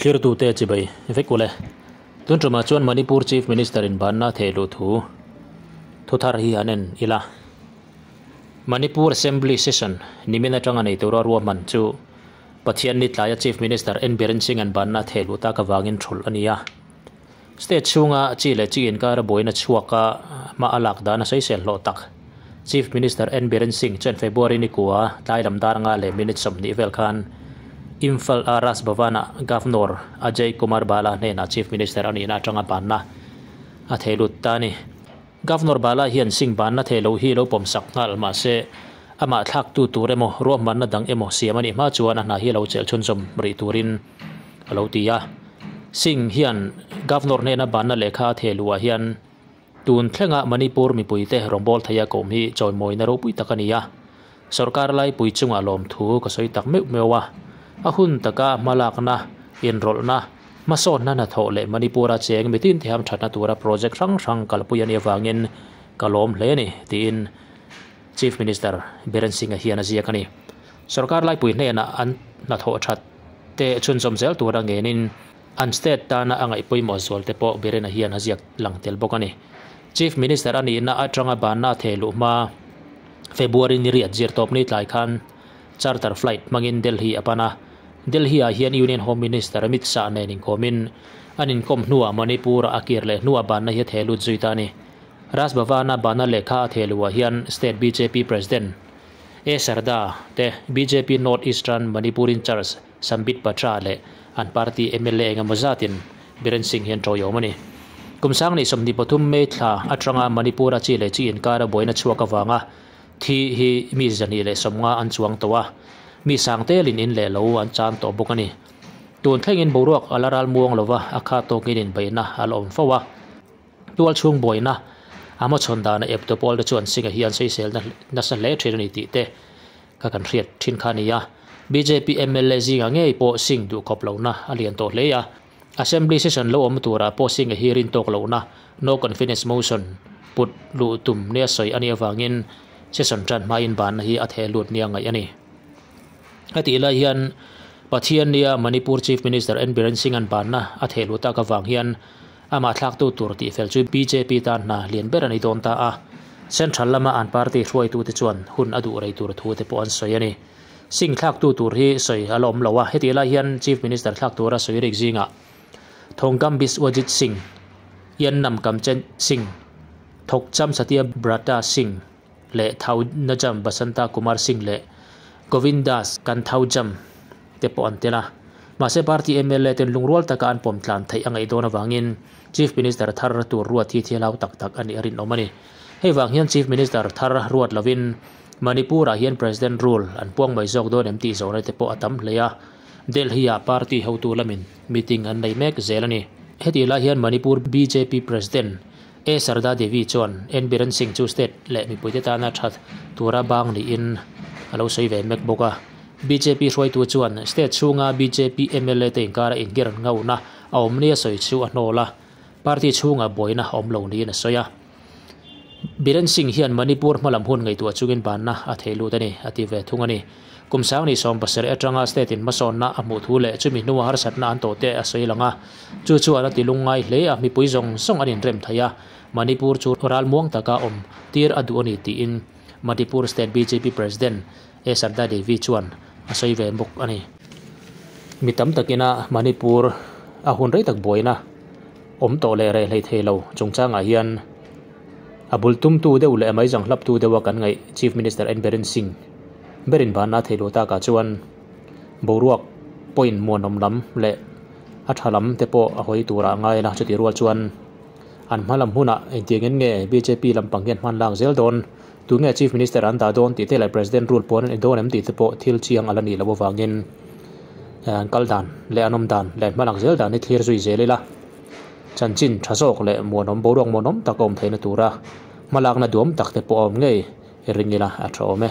Thlirtute chibai vek ule. Tun tumah chuan Manipur Chief Minister in banna theh luh thu thuthar hi an en ila. Manipur Assembly Session nimin atanga nei tura ruahman chu Pathianni tlaia Chief Minister N Biren Singh an banna theh luh tak avangin thulh a ni a. State chhunga chi leh chi inkara buaina chhuaka hma a lak dan a sawisel hlawh tak. Chief Minister N Biren Singh chuan February ni kua tlai lam dar nga leh minute 20 vel khan Imphal a Raj Bhavan ah Governor Ajay Kumar Bhalla hnenah Chief Minister a nihna atanga banna a thei lut ta a ni. Governor Bhalla hian Singh banna thei lo hi lo pawmsak nghal mahse amah thlaktu tur emaw ruahmanna dang emaw siam a nih hma chuan a hna hi a lo chelh chhunzawm rih turin a lo ti a. Singh hian Governor hnena banna lehkha a theh luhah hian tun thlenga Manipur mipuite rawngbâwl theia kawm hi chawimawina ropui tak a ni a. Sorkar laipui chungah lawmthu ka sawi tak meuh meuh a. A hun taka hmalakna, inrawlhna, hmasawnna hnathawh leh Manipur-a cheng mitin te hamthatna tura project hrang hrang kalpui a nih avangin ka lawm hle a ni, tiin Chief Minister Biren Singh-a hian a ziak a ni. Sorkar laipui hnenah an hnathawh that te chhunzawm zel tura ngenin an state tana a ngaih pawimawh zual te pawh Biren-a hian a ziak lang tel bawk a ni. Chief Minister a nihna atanga banna a theh luh hma February ni riat zir tawp ni tlai khan charter flight hmangin Delhi a pan a. Delhi-ah hian Union Home Minister Amit Shah nen inkawmin an inkawm hnuah Manipur-ah a kir leh hnuah banna hi a theh lut zui ta a ni. Raj Bhavan-a banna lehkha a theh luhah hian state bjp President A Sarda te, bjp North Eastern Manipur in-charge Sambit Patra leh an party mla eng emaw zatin Biren Singh hian tawiawm a ni. Kum sang 23 May thla atanga Manipur-a chi leh chi inkara buaina chhuak avanga thi hi mi 250 an chuang tawh a, mi sang telin in leh lo an chan tawh bawk a ni. Tun thlengin boruak a la ral muang lova a khat tawkin inbeihna a la awm fo a. Tual chhung buaina a hmachhawn dana ep tu pawl te chuan Singh-a hian sawisel nasa hle thin a ni tih te kha kan hriat thin kha a ni a. Bjp mla zingah ngei pawh Singh duhkhawp lohna a lian tawh hle a. Assembly session lo awm turah pawh Singh-a hi rin tawk lohna no confidence motion put luh tum nia sawi a nih avangin session tan hmain banna hi a theh lut nia ngaih a ni. Hetih lai hian Pathiannia Manipur Chief Minister N Biren Singh-a'n banna a theh luh tak avang hian Amah thlaktu tur tihfel chu bjp tan hna lian ber a ni dawn ta a, Central lama an party hruaitute chuan hun a duh rei tur thu te pawh an sawi a ni. Singh thlaktu tur hi sawi a la awm lo a, hetih lai hian Chief Minister thlak tura sawi rik zingah Thongkam Biswajit Singh, Yannam Kamchen Singh, Thokcham Satya Brata Singh leh Thaunajam Basanta Kumar Singh leh Govindas Kanthaujam te pawh an tel a. Mahse party mla ten lungrual taka an pawm tlan theih a ngaih dawn avangin Chief Minister thar tur ruat hi thil hau tak tak a nih a rinawm a ni. Hei vang hian Chief Minister thar ruat lovin Manipur ah hian President rule an puang mai zawk dawn em tih zawhna te pawh a tam hle a. Delhi ah party hotu lamin meeting an nei mek zel a ni. Hetih lai hian Manipur bjp President A Sarda Devi chuan N Biren Singh chu state leh mipuite tana that tura bang niin a lo sawi ve mek bawk a. Bjp hruaitu chuan state chhunga bjp mla te inkara inngir ngauna a awm nia sawi chu a hnawl a, party chhunga buaina a awm lo niin a sawi a. Biren Singh hian Manipur hmalam hun ngaihtuah chungin banna a thei lut a ni, a ti ve thung a ni. Kum 2017 atanga state in hmasawnna a hmuh thu leh chumi hnua harsatna an tawh te a sawi lang a, chu chuan a ti lungngai hle a, mipui zawng zawng an inrem thei a, Manipur chu ral muang taka awm tir a duh a ni tiin Manipur state bjp president A Sarda Devi chuan a sawi ve bawk a ni. Mi tam takina Manipur a hun rei tak buaina awm tawh leh reh hlei thei lo chungchangah hian a bul tumtu deuh leh a mai zang hlaptu deuha kan ngaih Chief Minister N Biren Singh berin banna thei lo takah chuan boruak point muanawm lam leh a tha lam te pawh a hawi turah a ngai a, chutih rual chuan an hma lam hunah engtiangin nge bjp lampang hian hman lak zel dawn, tunge Chief Minister an dah dawn tih te leh President rule pawn an i dawn em tih te pawh thil chiang a la nih loh avangin an kal dan leh an awm dan leh an hma lak zel dan hi thlir zui zel ila chanchin tha zawk leh muanawm boruak muanawm tak a awm theihna tura hmalakna duam tak te pawh a awm ngei ring ila a tha awm e.